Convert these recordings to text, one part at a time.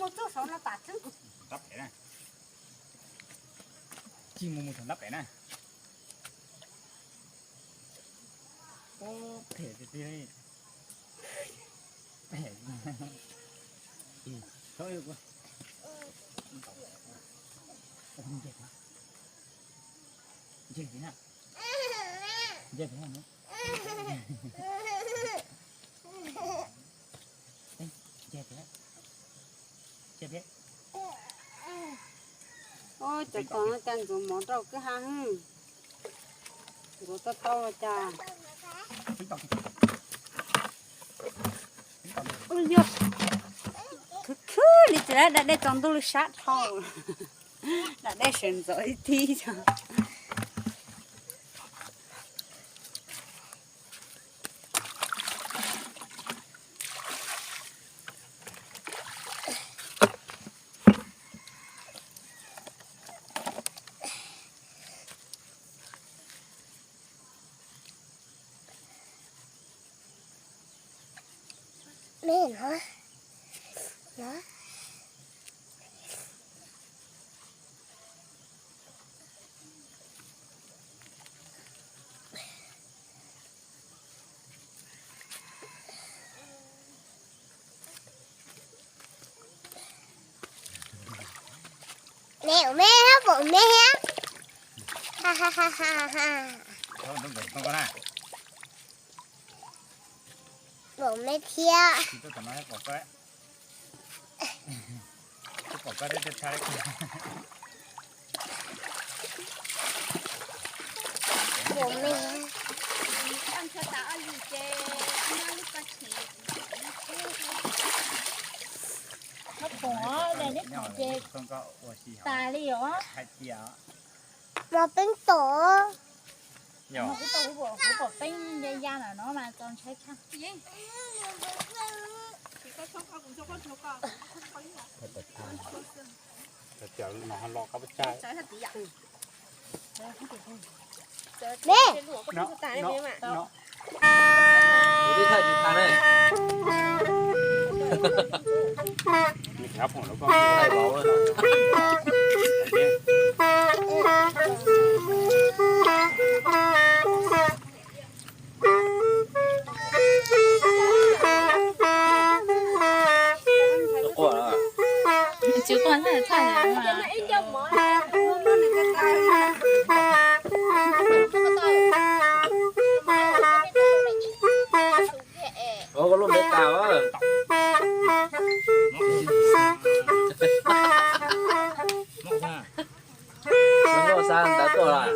Ntab pem na. Tsis mus mus thaum ntab pem na. Ub, phem tiag tiag li. Phem. Ntse, ntse, ntse. Ua cas koom no cas ntxuav mov rau kwj ha hwj. Ntxuav tau tau ua cas. Ua yog khwv khwv li ces da dej tsaus ntuj li sab dhau. Da dej sawv ntxov ib tib os. Me no, no. Me ua me hab, pom me hab. Ha ha ha ha ha. Pom me thiab. Pom me. Neb pom ces tas li os. Mos peeb tom. Kuv pom peeb ya ya ntawm no mas txaus ntshai tshaj. Me. Tsis quaj na, txhaj mas. Ua koj lub npe tas. Lub xab ntawv tuaj lawm.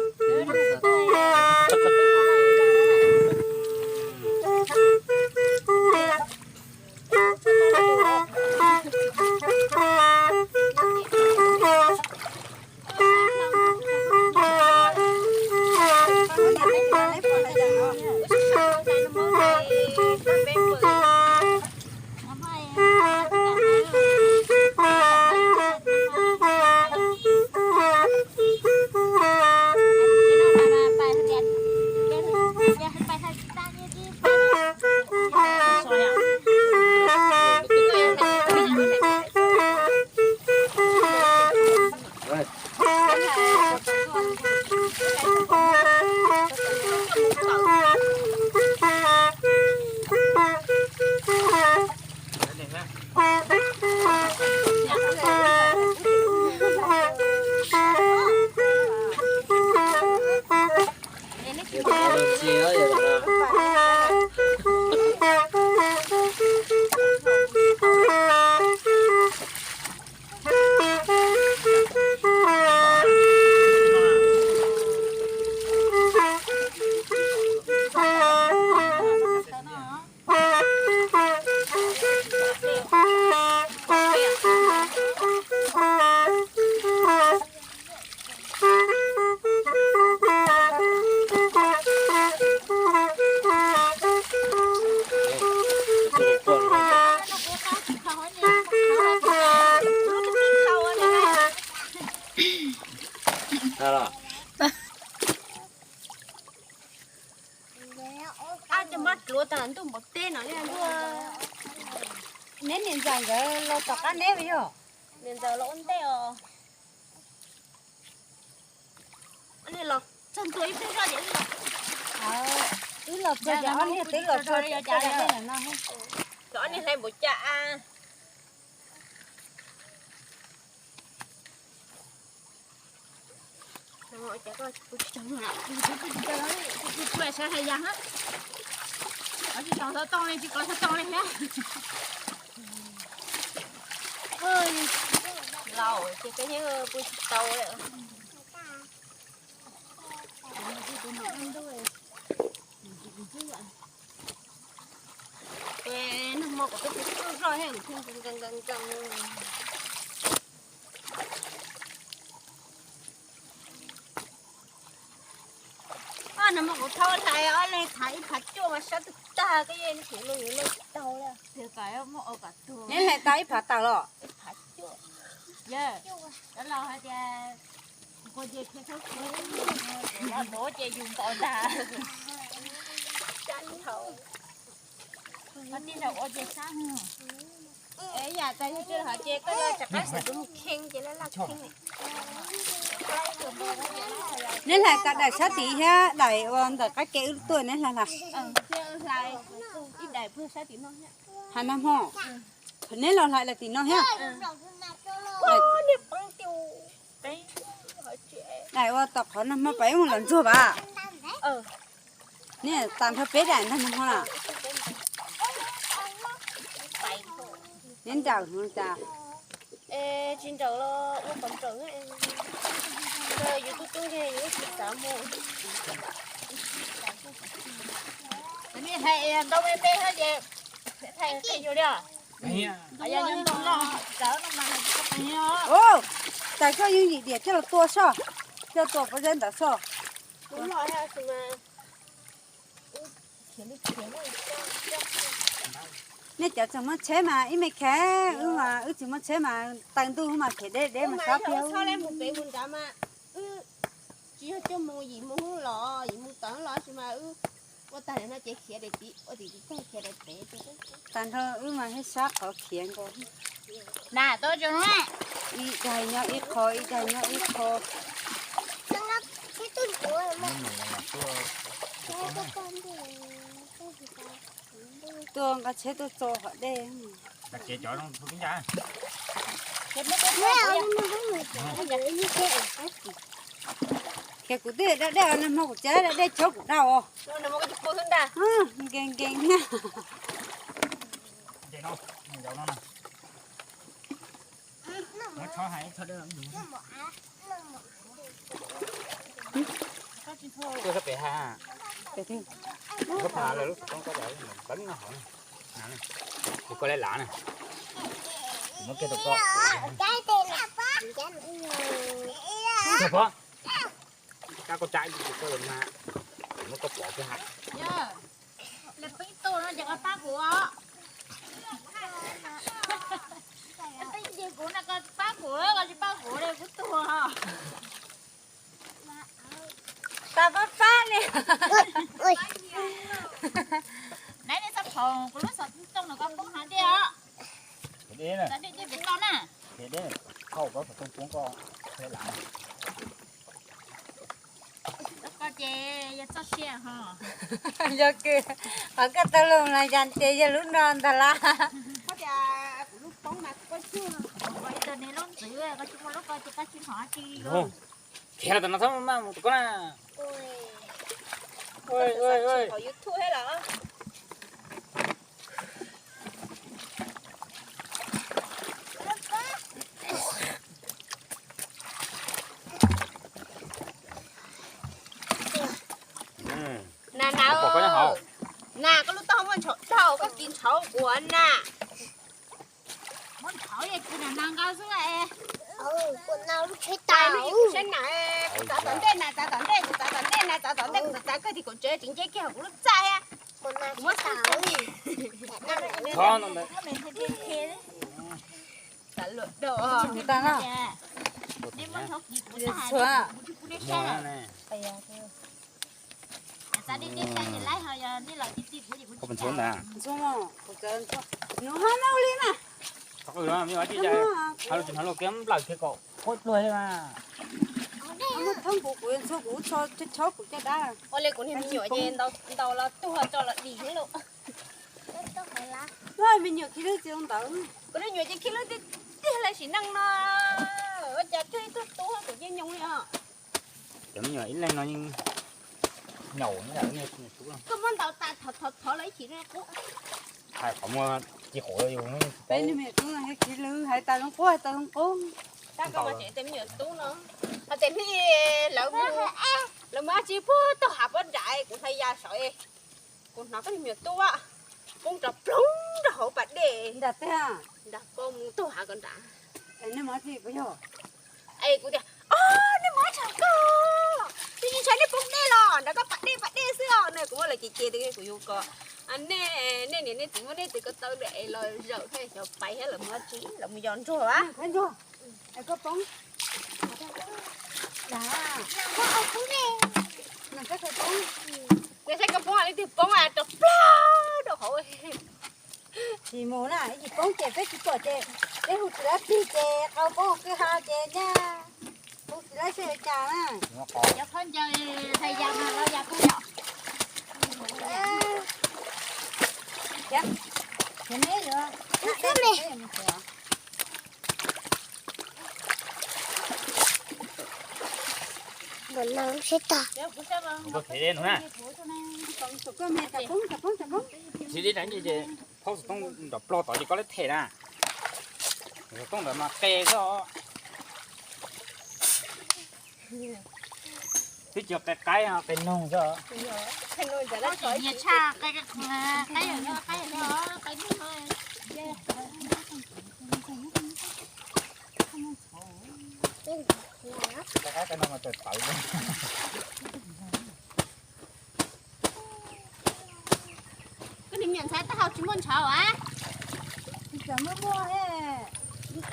Ab, cov mab dluav tas ntuj npaum teb no li ntuj. Neb niam ntxawm nkawd los tom qab neb puas yog? Niam ntxawm los ua ntej os. Ob niag los txog ntua ib pliag zoj ces wb los. Wb los txog ces ob niag twb los txog ces ob niag hlais npaum cas. Tsis tau xov tooj li, tsis kov xov tooj li thiab. Laus ces peb yeej pw tsis tau lawm. Nag hmo kuv twb pw tsis tau zoj thiab, nkees nkees nkees nkees. Nag hmo kuv thauj hlais ob leeg thav ib phav cuaj mas sab tag tag, koj yeej kuv los yuav los tsis tau li. Neb hlais tau ib phav tawm los? Yog, cov laus hais tias nquag ces khiav thaub khiav, yog nuav ces yus npaum ntag. Ho tij laug ua ces sab. Es yam tas yog tij laug hais ces koj laj rov qab xav tus mus kheej ces laj laj kheej. Neb hlais tau daim sab tid thiab daim uas ntawm qab ke wb tuaj neb hlais hlais? Ib daim puag sab tim no. Hais nag hmo, neb los hlais lawm tim no thiab? Daim ua tom qhov nag hmo pem mus los ntsuag vas. Neb tas nrho peb daim ntag nag hmo na. Neb nrawm no cas? Tsis nrawm los ua qhov nrawm, yus tub tub yus tsis xav mus. Nej hais ntau me me thiab ces hais qhia yus li os. Yog nyob ntoo loj txawv no mas hais tsis tau qhia. Tais koj yeej yim diam coj los tua soj, coj tua pob zeb ntawd soj. Nej cov tseem muaj tsheb mas ib me khev, wb mas wb tsis muaj tsheb mas taw ntuj mas khiav deb deb mas sab tiag. Tsis yog coj mus yim mus los yim mus tawv los sis mas wb ua tag no ces khiav daim tid ua tim tag khiav daim pem. Tas nrho wb mas thiaj sab qhov khiav nkaus. Na, tau zoo na. Ib daig nyob ib qho, ib daig nyob ib qho. Tuaj nqa tsheb tuaj tso hov dej. Khiav kuv twb da dej, nag hmo kuv tsis da dej tsob kuv da os. Nkees nkees na. Koj le lav na. Muab kiag rau koj. Pov, kab koj tsa ib tus koj yuav mas. Muab koj pov kiag ha. Yog, lawv peb tuag no ces koj pab kuv os. Lawv peb ces kuv no koj pab kuv, koj tsis pab kuv li kuv tuag os. Tau pab pab li. Neb nej txhob phoom kuv lub xov tooj no koj poob hauv dej os. Txav dej ces kuv tau na. Koj ces yog txoj sia ho. Yog kws qhov koj tau lug los yog ces yog lub no ntag lawm. Tus niag lub ntxwv koj tsis muaj lub ko ces koj tsis hnov tsi. Khiav los tom no txhob maj mus tus koj na. Ua ua ua. Na na, na koj lub taub hau muaj ntshauv dhau, koj kis ntshauv kuv na. Muab ntshauv es kws na na nkaus xwb es. Kuv na lub tsheb tas, kuv tsheb na, kuv txav tom ntej na, txav tom ntej, kuv txav tom ntej na, txav tom ntej, kuv txav kawg tias kuv tsev tsis nce kiag kuv lub txaj thiab. Kuv muab xwb li. Xav luam dog. Tsis muaj ntshauv kis kuv txaj, kuv tsis pub nej saib. Txav dej dej tas ces laib ho yog nej los txij txij kuv ces kuv tsis ntshauv. Ntshauv, kuv txav ntshauv. Nws ho na ua li na. Hnov lus tsis hnov lus kev nplawm kiag kom quaj pluag li mas. Muab thoob kuv, kuv yuav ntxhua kuv tso chob kuv caj dab. Ua li kuv niag me nyuam ces ntaus los tuag tso los dim thiab lauj. Me nyuam khi lwb tsis ntawd. Kuv niag me nyuam ces khi lwb tiag tiag li sim neej no. Ua cas cuag ib tug tub kuv yeej nyoog li os. Cov me nyuam ib leeg no yeej nyaum. Koj muab ntaus tas thov thov los ib chim qub. Hais qhov muag ci quv yus. Peb niag me nyuam tub no khi lwb hais tas zoo qub hais tas zoo qub. Tab koj mas tseem tej me nyuam tub no. Hais tias hnub lawv mus, lawv mus dab tsi puag tog hav pob nram kuv hlais ya saum, kuv hnov koj niag me nyuam tub poob rov ploog rau hauv pas dej. Nram twg? Nram koj mus tog hav ko nram. Es kuv tias, o, nej mus dab tsi koj, twb tsis ntshai nej poob dej los nram koj pas dej pas dej xwb os. Ne kuv muab lawv ces ces kuv yuav kom nej, nej niam nej txiv muab nej tus ko taw es los zaum thiab xyov pais thiab lawv mus dab tsi, lawv mus yos ntsuag a. Koj poob. Saib koj poob li twg poob rov plog rau hauv. Tsis mus na, ib tsis poob ces peb tsis pom ces peb hu tsis laib plig ces qau poob kwj ha ces nyaj hu tsis laib seb ua cas na. Cov khaub ncaws hais yam no los yam koj yom. Khiav, khiav neb yuav. Npam no seb tag. Koj khiav deb no na. Khiav deb no ces thaub xov tooj nrov plog tod ces koj lab them na. Xov tooj ntawd mas qe xwb os. Twb tsis yog qe qaib, qe noog xwb. Nyias tshaj qe qaib, qaib noog. Qe qaib qe noog mas tawm tawv. Koj niag me nyuam ntxhais taub hau tsis muaj ntshauv a? Tsis muaj muaj.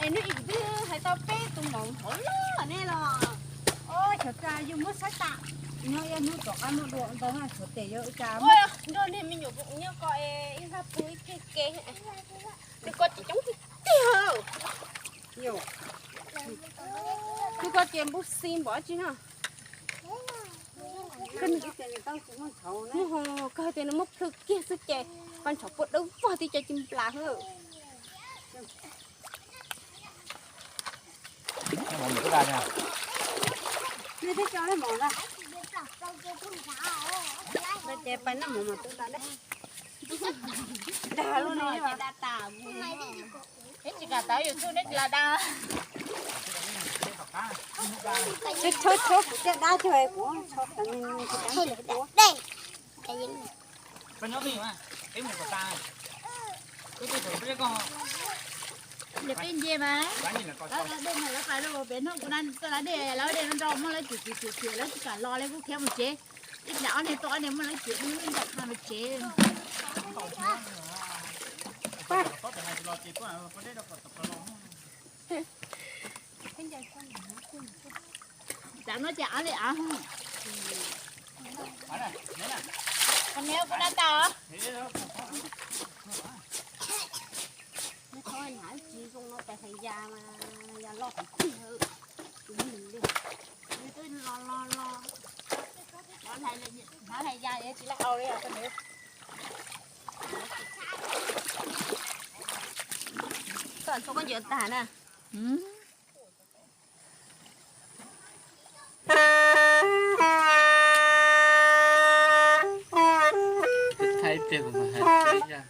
Es nej twb hais tau peb tus maum ntxhov loj ne los. Os, xyov cas yus muab saib tas, no yog hnub tom qab muaj dua ntawd xyov tes yuav ua cas. Nrog niag me nyuam nyob ko es ib nqag pug ib ke ke, nws ko ces coob tiag tiag. Nws ko ces npub xi npaum tsi no. Koj hais tias nws muab plhws kiag xwb ces qos ntshauv puas dawb vog tib co ci nplas xwb. Ces pais noj mov mas twb dag, dag lub no. Neb tsis kam tau yus txuj neb tsis los dag. Txhob txhob kuv caj dab, txhob kuv caj dab. Koj nyob twj ywm, peb mus kom tas. Koj twb thaum peb koj. Ces peb nce mas, lawv dej mas lawv pais lawm, pem hnub kuv na txoj lawv dej, lawv dej no nrog muaj lawv ciam ciam ciam ciam, lawv tsis kam los li kuj khiav mus tsev. Ib pliag ob niag tuaj ob niag muaj lawv ciam, muaj lawv ncaim qha mus tsev. Tam no ces av li av. Qhov niag kuv na tau. Neb thov hnav tsis zoo no pes hais ya mas ya loj qhov twg. Tus nug li, nws twb lo lo lo. Hnav hais ya es tsis laj au li os koj nws. Koj ntxhua koj ncim tag na. Thaij ib pliag kuv mam hais ib zaj.